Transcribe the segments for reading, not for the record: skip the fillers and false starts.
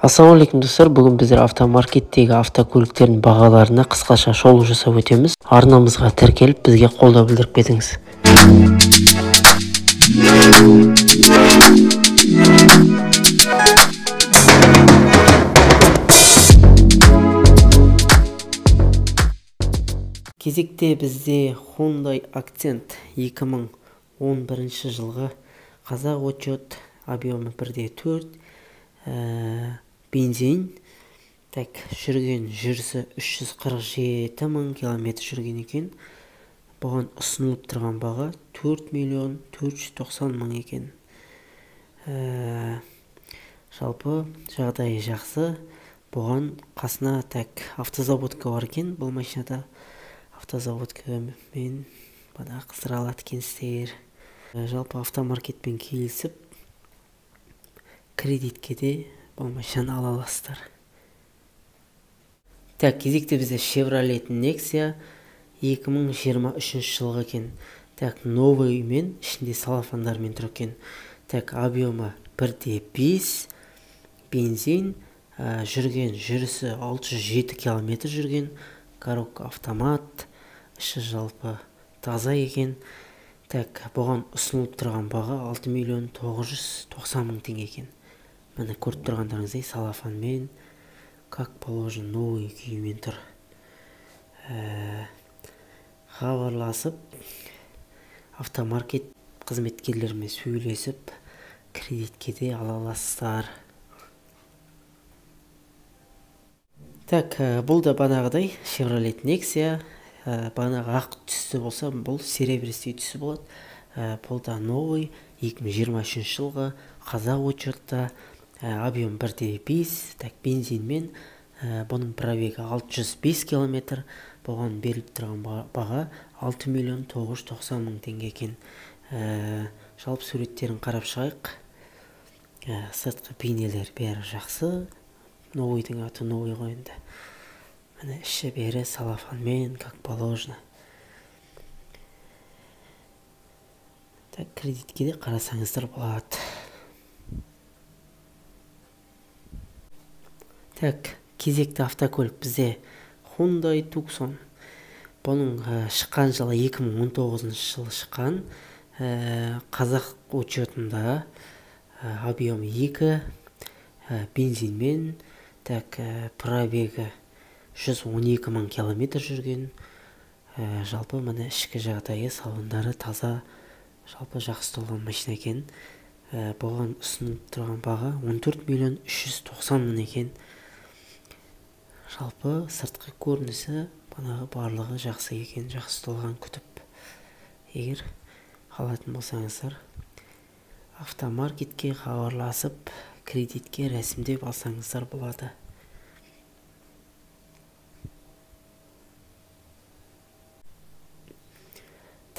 Ассалаумағалейкум, достар! Бүгін біздер автомаркеттегі автокөліктердің бағаларына қысқаша шолу жасап өтеміз. Арнамызға тіркеліп, бізге қолдау білдіріп кетіңіз. Кезекте бізде Hyundai Accent 2011 жылғы, қазақ учет, объемы 1.4, бензин. Так, жүрген жүрісі 347 мың километр жүрген екен. Бұған ұсынылып тұрған баға 4 миллион 490 мың екен. Жалпы жағдайы жақсы. Бұған қасына, так, автозаводка бар екен. Бұл машинада автозаводкамен бана қыздыра алады екенсіздер. Жалпы автомаркетпен келісіп, кредитке де бұл машинаны ала аласыздар. Так, кезекте бізде Chevrolet Nexia 2023 жылғы екен. Так, новый мен, ішінде салафандармен тұр екен. Так, объемы 1.5, бензин, жүрген жүрісі 607 километр жүрген, коробка автомат, іші жалпы таза екен. Так, бұған ұсынылып тұрған баға 6 миллион 990 мың теңге екен. Міне, көріп тұрғандарыңыздай, салафанмен, как положено, новый күйімен тұр. Хабарласып, автомаркет қызметкерлерімен сөйлесіп, кредитке де ала аласыздар. Так, бұл да банағыдай Chevrolet Nexia, банағы ақ түсті болса, бұл серебристый түсі болады. Бұл да новый, 2023 жылғы, қазақ учетта, объем 1.5, так, бензинмен, бұның пробегі 605 километр, бұған беріліп тұрған баға 6 миллион 990 мың теңге екен. Жалпы суреттерін қарап шығайық. Сыртқы бейнелер бәрі жақсы. Новыйдың аты новый ғой енді. Міне, іші бері салафанмен, как положено. Так, кредитке де қарасаңыздар болады. Так, кезекті автокөлік бізде Hyundai Tucson. Бұның шыққан жылы 2019 жылы шыққан. Қазақ учетында, объемы 2, бензинмен, так, пробегі 112 мың километр жүрген. Жалпы міне, ішкі жағдайы, салондары таза, жалпы жақсы толған машина екен. Бұған ұсынылып тұрған баға 14 миллион 390 мың екен. Жалпы сыртқы көрінісі, банағы барлығы жақсы екен, жақсы толған күтіп. Егер алатын болсаңыздар, автомаркетке хабарласып, кредитке рәсімдеп алсаңыздар болады.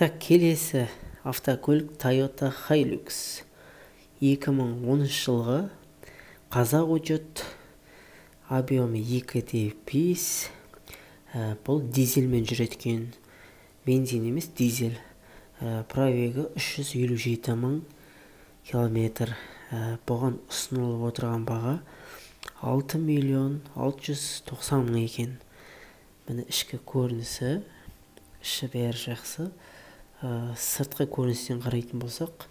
Так, келесі автокөлік Toyota Hilux 2010 жылғы, қазақ учет, объемы 2.5, бұл дизельмен жүреді екен, бензин емес, дизель. Пробегі 357 мың километр. Бұған ұсынылып отырған баға 6 миллион 690 мың екен. Міне, ішкі көрінісі, іші бәрі жақсы. Сыртқы көріністен қарайтын болсақ,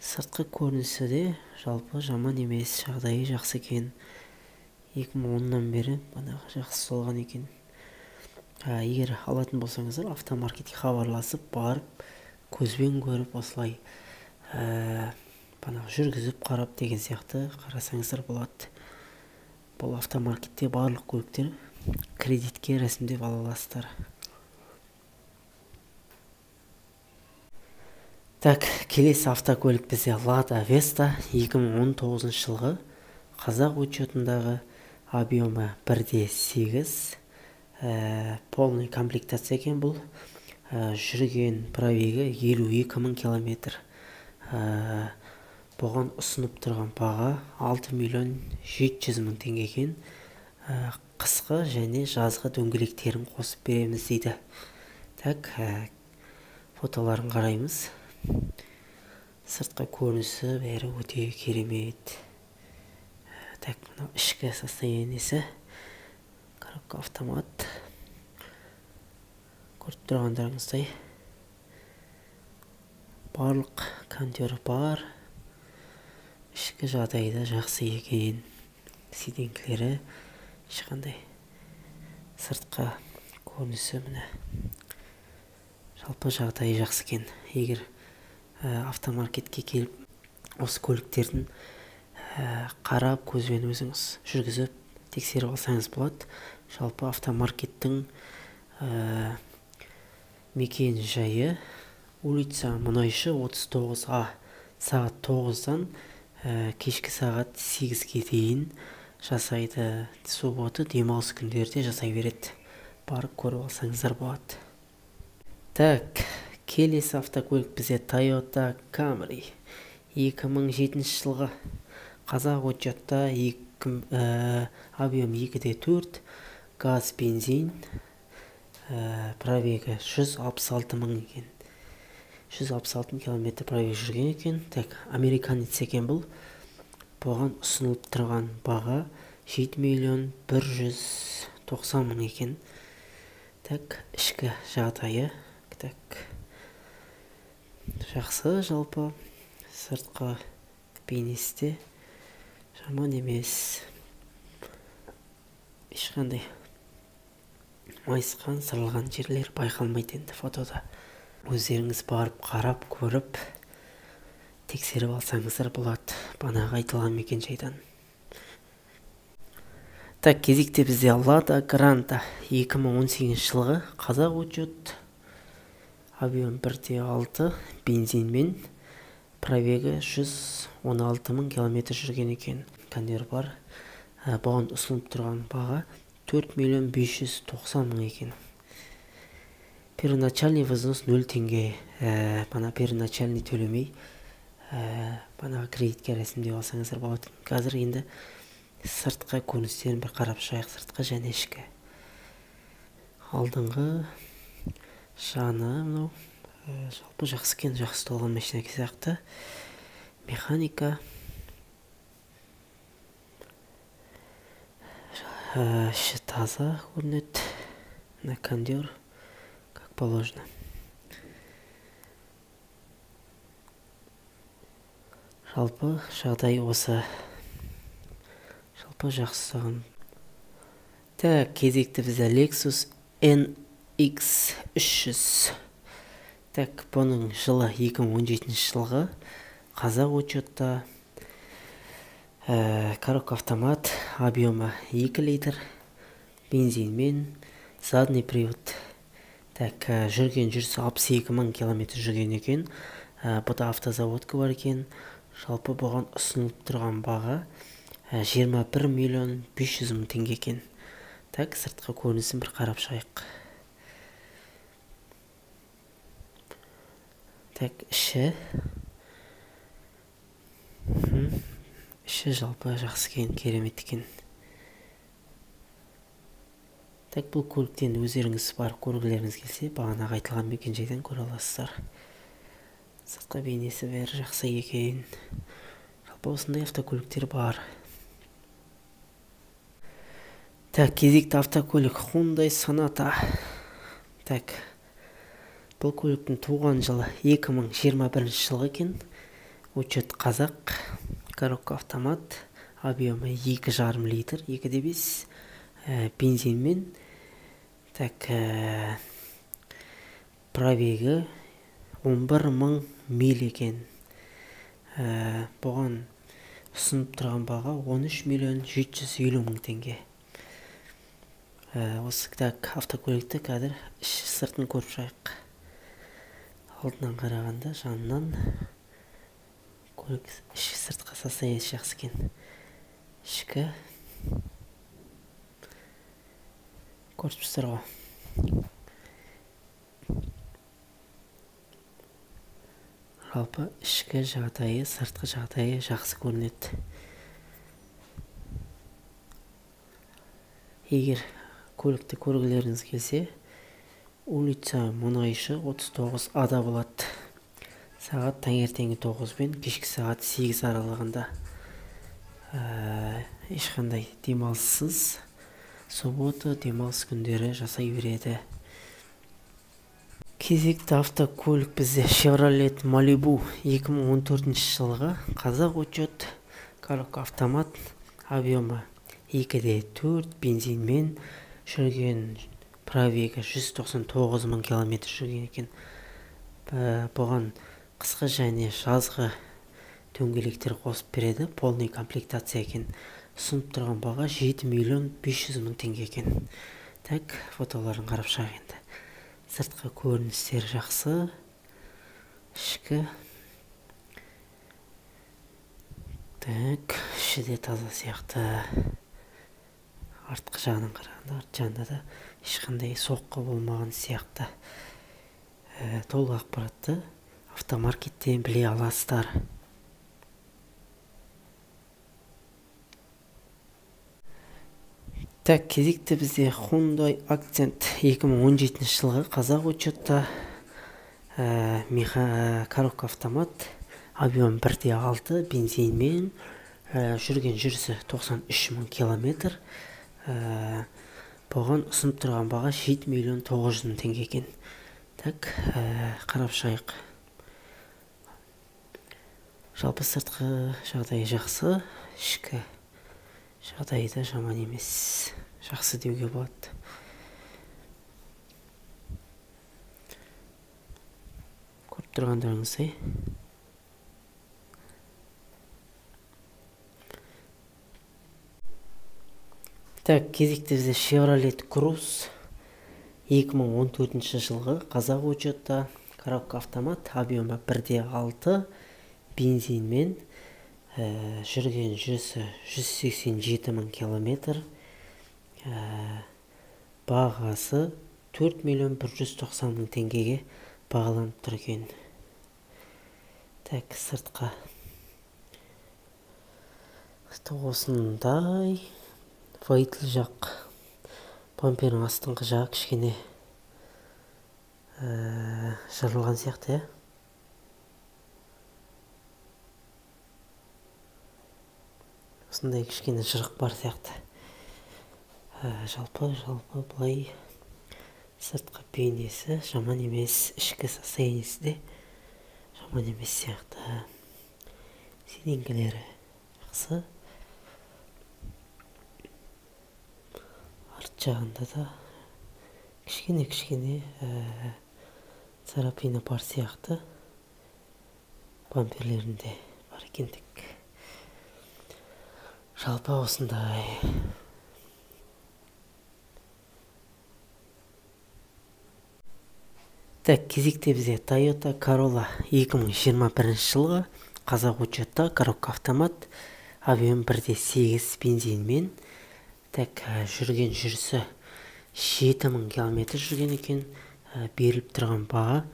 сыртқы көрінісі де жалпы жаман емес, жағдайы жақсы екен. 2010-нан бері банағы жақсы солған екен. Егер алатын болсаңыздар, автомаркетке хабарласып, барып, көзбен көріп, осылай банағы жүргізіп қарап деген сияқты қарасаңыздар болады. Бұл автомаркетте барлық көліктер кредитке рәсімдеп ала аласыздар. Так, келесі автокөлік бізде Lada Vesta 2019 жылғы, қазақ учетындағы, объемы 1.8, полный комплектация екен бұл. Жүрген пробегі 52 мың километр. Бұған ұсынып тұрған баға 6 миллион 700 мың теңге екен. Қысқы және жазғы дөңгелектерін қосып береміз дейді. Так, фотоларын қараймыз. Сыртқы көрінісі бәрі өте керемет. Так, мынау ішкі состояниесі. Коробка автомат. Көріп тұрғандарыңыздай барлық кондер бар. Ішкі жағдайы да жақсы екен. Сиденькілері ешқандай сыртқы көрінісі міне. Жалпы жағдайы жақсы екен. Егер автомаркетке келіп осы көліктердің қарап көзбен өзіңіз жүргізіп тексеріп алсаңыз болады. Жалпы автомаркеттің мекен жайы улица Мұнайшы 39А, сағат 9-дан кешкі сағат 8-ге дейін жасайды. Суббота демалыс күндерде жасай береді. Барып көріп алсаңыздар болады. Так, келесі автокөлік бізде Toyota Camry 2007 жылғы, қазақ учетта, объем 2,4, газ бензин, пробегі 166 мың екен. 166 километр пробег жүрген екен. Так, американец екен бұл. Бұған ұсынылып тұрған баға 7 миллион 190 мың екен. Так, ішкі жағдайы так жақсы, жалпы сыртқы бейнесі де жаман емес. Ешқандай майысқан, сырылған жерлер байқалмайды енді фотода. Өздеріңіз барып қарап көріп тексеріп алсаңыздар болады бағанағы айтылған мекен жайдан. Так, кезекте бізде Lada Granta 2018 жылғы, қазақ учет, объем 1,6, бензинмен, пробегі 116 мың километр жүрген екен. Кондер бар. Бұған ұсынылып тұрған баға 4 миллион 590 мың екен. Первоначальный взнос 0 теңге. Бана первоначальный төлемей, бана кредитке рәсімдеп алсаңыздар болады. Қазір енді сыртқы көріністерін бір қарап шығайық, сыртқы және ішкі. Алдыңғы жаны мынау жалпы жақсы екен, жақсы толған машина сияқты. Механика. Іші таза көрінеді. Мына кондер как положено. Жалпы жағдай осы. Жалпы жақсы саған. Так, кезекті бізде Lexus NX 300. Так, бұның жылы 2017 жылғы, қазақ учетта, коробка автомат, объемы 2 литр, бензинмен, задний привод. Так, жүрген жүрісі 62 мың километр жүрген екен. Бұда автозаводка бар екен. Жалпы бұған ұсынылып тұрған баға 21 миллион 500 мың теңге екен. Так, сыртқы көрінісін бір қарап шығайық. Так, іші. Іші жалпы жақсы екен, керемет екен. Так, бұл көліктен өздеріңіз барып көргілеріңіз келсе, бағанағы айтылған мекен жайдан көре аласыздар. Сыртқы бейнесі бәрі жақсы екен. Жалпы осындай автокөліктер бар. Так, кезекті автокөлік Hyundai Sonata. Так, бұл көліктің туған жылы 2021 жылғы екен. Учет қазақ, коробка автомат, объемы 2,5 литр, 2,5, бензинмен. Так, пробегі 11 мың миль екен. Бұған ұсынып тұрған баға 13 миллион 750 мың теңге. Осы так автокөлікті қазір іші сыртын көріп шығайық. Алдынан қарағанда жанынан көлік іші сыртқы состояниесі жақсы екен. Ішкі көріп тұрсыздар ғой. Жалпы ішкі жағдайы, сыртқы жағдайы жақсы көрінеді. Егер көлікті көргілеріңіз келсе, улица Мұнайшы 39 ада болады. Сағат таңертеңгі 9 бен кешкі сағат 8 аралығында. Ешқандай демалыссыз, суббота демалыс күндері жасай береді. Кезекті автокөлік бізде Chevrolet Malibu 2014 жылғы, қазақ учет, коробка автомат, объемы 2,4, бензинмен, жүрген пробегі 199 мың километр жүрген екен. Бұған қысқы және жазғы дөңгелектер қосып береді, полный комплектация екен. Ұсынып тұрған баға 7 миллион 500 мың теңге екен. Так, фотоларын қарап шығайық енді. Сыртқы көріністері жақсы, ішкі. Так, іші де таза сияқты. Артқы жағынан қарағанда, арт жағында да ешқандай соққы болмаған сияқты. Толық ақпаратты автомаркеттен біле аласыздар. Так, кезекті бізде Hyundai Accent 2017 жылғы, қазақ учетта, коробка автомат, объем 1,6, бензинмен, жүрген жүрісі 93 мың километр. Бұған ұсынып тұрған баға 7 миллион 900 мың теңге екен. Так, қарап шығайық. Жалпы сыртқы жағдайы жақсы, ішкі жағдайы да жаман емес, жақсы деуге болады. Көріп тұрғандарыңыздай. Так, кезекті бізде Chevrolet Cruze 2014 жылғы, қазақ учетта, коробка автомат, объемы 1,6, бензинмен, жүрген жүрісі 187 мың километр, бағасы 4 миллион 190 мың теңгеге бағаланып тұр екен. Так, сыртқа осындай. Водитель жақ бампердің астыңғы жағы кішкене жарылған сияқты, иә. Осындай кішкене жырық бар сияқты. Жалпы былай сыртқы бейнесі жаман емес, ішкі состояниесі де жаман емес сияқты. Сиденькелері жақсы. Арт жағында да кішкене царапина бар сияқты. Бамперлерінде бар екендік. Жалпы осындай. Так, кезекте бізде Toyota Corolla 2021 жылғы, қазақ учетта, коробка автомат, объем 1,8, бензинмен. Так, жүрген жүрісі 7 мың километр жүрген екен. Беріліп тұрған баға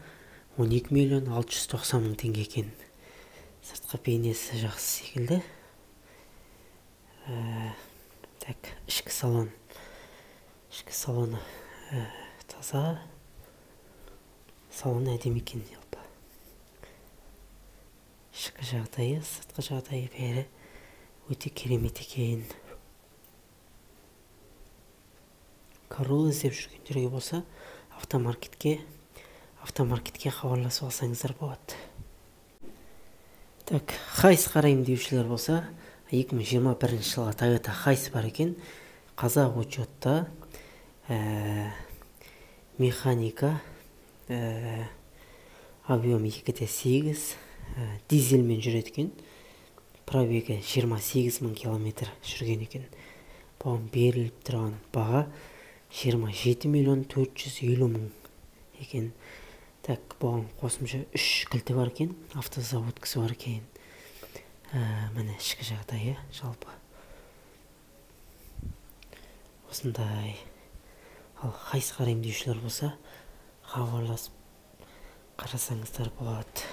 12 миллион 690 мың теңге екен. Сыртқы бейнесі жақсы секілді. Так, ішкі салон. Ішкі салоны таза. Салон әдемі екен жалпы. Ішкі жағдайы, сыртқы жағдайы бәрі өте керемет екен. Corolla іздеп жүргендерге болса, автомаркетке хабарласып алсаңыздар болады. Так, Хайс қараймын деушілер болса, 2021 жылға Toyota Хайс бар екен. Қазақ учетта, механика, объем 2,8, дизельмен жүреді екен. Пробегі 28 мың километр жүрген екен. Бұған беріліп тұрған баға 27 миллион 450 мың екен. Так, бұған қосымша 3 кілті бар екен, автозаводкасы бар екен. Міне ішкі жағдайы жалпы осындай. Ал Хайс қараймын деушілер болса, хабарласып қарасаңыздар болады.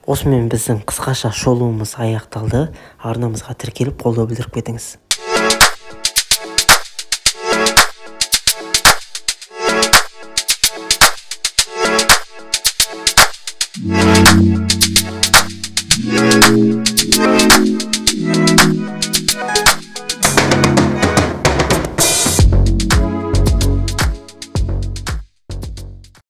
Осымен біздің қысқаша шолуымыз аяқталды. Арнамызға тіркеліп қолдау білдіріп кетіңіз.